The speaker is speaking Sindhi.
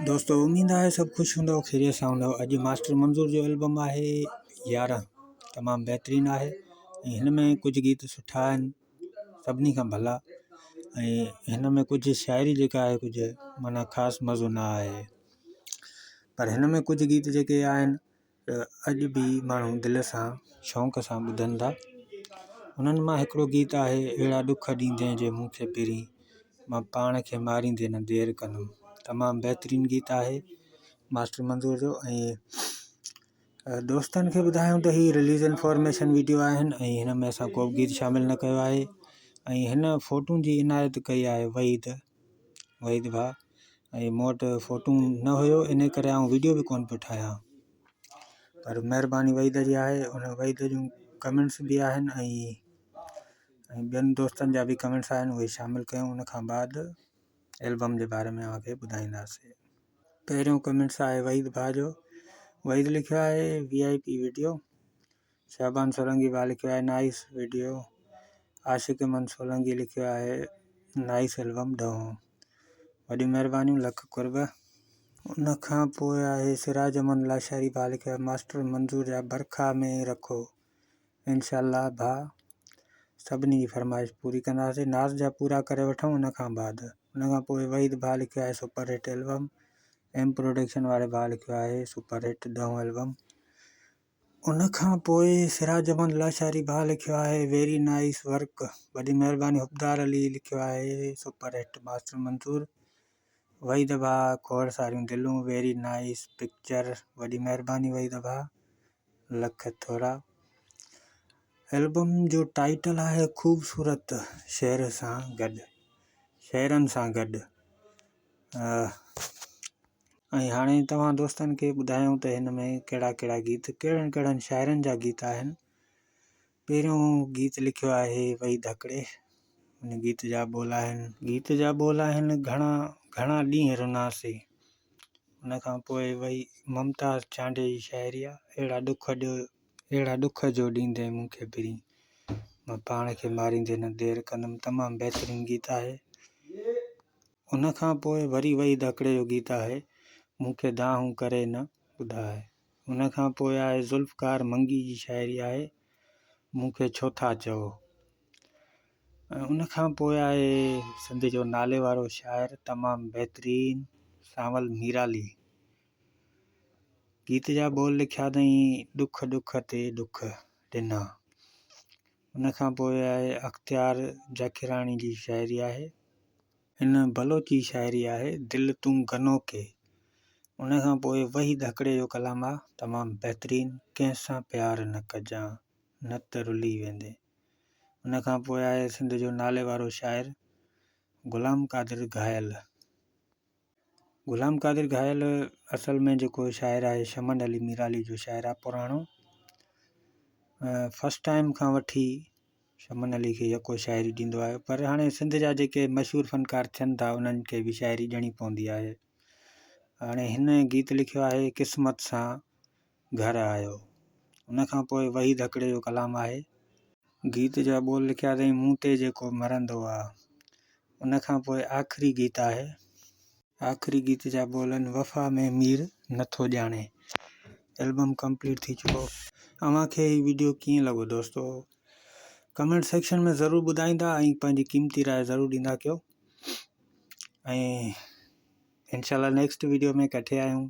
دوستو اميد آهي سڀ خوش هوندؤ خيريت سان هوندؤ اڄ ماسٽر منظور جو البم آهي 11 تمام بهترين آهي ۽ هن ۾ ڪجهه گيت سٺا آهن سڀني کان ڀلا ۽ هن ۾ ڪجهه شاعري جيڪا آهي ڪجهه معنيٰ خاص مزو نه آهي پر هن ۾ ڪجهه گيت جيڪي آهن ته اڄ به ماڻهو دل سان شوق سان ٻڌن ٿا. انهن مان هڪڙو گيت آهي اهڙا ڏک ڏيندين جي مون کي پرين، مان پاڻ کي ماريندي نه دير ڪندم. تمام بهترين گيت آهي ماسٽر منظور جو ۽ دوستن کي ٻڌايون ته هي رليز انفارميشن ويڊيو آهن ۽ هن ۾ اسان ڪو به گيت شامل نه ڪيو آهي ۽ هن فوٽون جي عنايت ڪئي آهي وحيد وحيد ڀاء ۽ مون وٽ فوٽو نه هيو ان ڪري آئون ويڊيو به ڪونه پيو ٺاهيان پر مهرباني وحيد جي آهي ان وحيد جون ڪمينٽس به آهن ۽ ۽ ٻين دوستن جا به ڪمينٽس آهن اهي شامل ڪيون ان کان بعد البم جي باري ۾ اوهان کي ٻڌائينداسي. پهريون ڪمينٽس آهي وحيد ڀاء جو وحيد لکيو آهي V I P video Shaban Solangi ڀاء لکيو آهي نائيس وڊيو، عاشق احمد سولنگي لکيو آهي نائيس البم ڏهون وڏيون مهربانيون لک قرب. ان کان پوء آهي سراج احمد لاشاري ڀاء لکيو آهي ماسٽر منظور جا برکا ۾ رکو انشاء الله ڀاء سڀني جي فرمائش پوري ڪنداسين ناز جا پورا ڪري وٺون ان کان بعد ان کان پوء وحيد ڀاء لکيو آهي super hit album M production واري ڀاء لکيو آهي سپر هٽ ڏهون البم. ان کان پوء سراج احمد لاشاري ڀاء لکيو آهي ويري نائيس ورڪ وڏي مهرباني حبدار علي لکيو آهي سپر هٽ ماسٽر منظور وحيد ڀاء کوڙ ساريون دلون ويري نائيس پڪچر وڏي مهرباني وحيد ڀاء لک ٿورا البم جو ٽائيٽل آهي خوبصورت شعر سان گڏ شعرن سان گڏ. ۽ هاڻي توهان دوستن کي ٻڌايون ته هن ۾ ڪهڙا ڪهڙا گيت ڪهڙن ڪهڙن شاعرن جا گيت آهن. پهريون گيت لکيو آهي وحيد هڪڙي ان گيت جا ٻول آهن. گيت جا ٻول آهن گهڻا گهڻا ڏينهن رناسي. ان کان پوء وئي ممتاز چانڊيي جي شاعري آ اهڙا ڏک ڏيو اهڙا ڏک جو ڏيندين مون کي پرين مان پاڻ کي ماريندي نه دير ڪندم تمام بهترين گيت آهي. ان کان پوء وري وحيد هڪڙي جو گيت آهي مون کي دانهون ڪري نه ٻڌاء. ان کان پوء آهي ذوالفقار منگي جي شاعري آهي مون کي ڇو ٿا چئو. ۽ ان کان پوء آهي سنڌ جو نالي وارو شاعر تمام بهترين سانول ميرالي گيت جا ٻول لکيا اٿائين ڏک ڏک تي ڏک ڏنا. ان کان پوء آهي اختيار جاکيراڻي جي شاعري آهي. هن بلوچي شاعري آهي دل تون گنو ڪي. ان کان پوء وحيد هڪڙي جو ڪلام آ تمام بهترين ڪنهن سان پيار نه ڪجان نه ته رلي ويندين. ان کان پوء آهي سنڌ جو نالي وارو شاعر غلام قادر گهايل. غلام قادر گهايل اصل ۾ جيڪو شاعر آهي شمن علي ميرالي جو شاعر آهي پراڻو فرسٽ ٽائيم کان وٺي شمن علي کي يڪو شاعري ڏيندو آهي پر هاڻي سنڌ جا جيڪي مشهور فنڪار ٿين ٿا انهن کي به شاعري ڏيڻي پوندي آهي هاڻي هن گيت لکيو آهي قسمت سان گهر آيو ان کان پوء وحيد هڪڙي جو ڪلام آهي. گيت جا ٻول لکيا اٿئي مون تي جيڪو مرندو آ. ان کان پوء آخري گيت آهي. آخري گيت جا ٻول آهن وفا ۾ مير نٿو ڄاڻي. البم ڪمپليٽ ٿي چڪو. اوهان کي هي ويڊيو ڪيئن لڳو دوستو ڪمينٽ سيڪشن ۾ ضرور ٻڌائيندا ۽ پنهنجي قيمتي راء ضرور ڏيندا ڪيو ۽ انشاء الله نيڪسٽ ويڊيو ۾ ڪٺي آهيون.